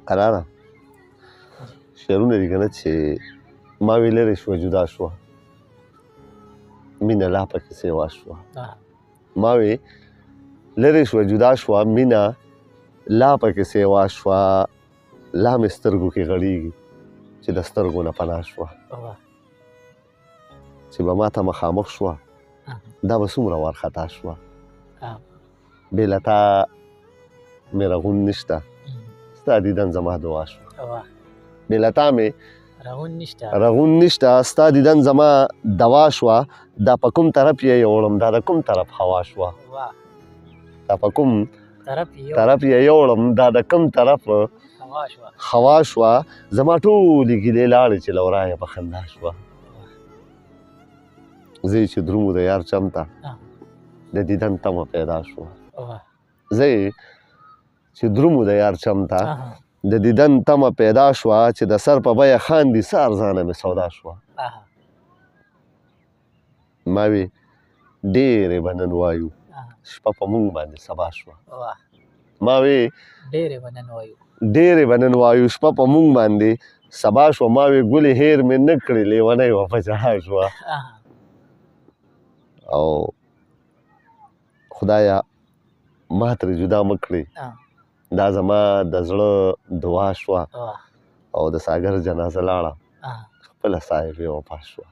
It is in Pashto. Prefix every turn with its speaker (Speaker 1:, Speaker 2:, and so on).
Speaker 1: قراره شعرونه دي که نه چې ما وی لرې شوه جدا شوه، مینه لا پکې سیوا شوه. ما وی لرې شوه جدا شوه، مینه لا پکې سیوا شوه، لا مې سترګو کې غړیږي چې د سترګو نه پناه شوه. چې به ما ته مخامخ شوه، دا به څومره وارخطا شوه. بې له تا مې رغون نشته، ستا دیدن زما دعا شوه. بې له تا مې رغون نشته، ستا دیدن زما دوا شوه. دا په کوم طرف یې یوړم، دا د کوم طرف هوا شوه. دا په کوم طرف یې یوړم، دا د کوم طرف هوا شوه. زما ټولې ګیلې لاړې چې له ورایه په خندا شوه. زه یې چې درومو د یار چم ته، د دیدن تمه پیدا شوه. زه یې چې درومو د یار چم ته، د دیدن تمه پیدا شوه، چې د سر په بیه خاندي څه ارزانه مې سودا شوه. ما وی ډېرې به نن وایو، شپه په مونږ باندې سبا شوه. ما وی
Speaker 2: ډېرې به نن وایو،
Speaker 1: ډېرې به نن وایو، شپه په مونږ باندې سبا شوه. ما وی ګلې هېر مې نه کړې، لیونۍ وه په ژړا شوه. او خدایا ما ترې جدا مه کړې، دا زما د زړه دعا شوه. او د ساګر جنازه لاړه، خپله صاحب یې وفا شوه.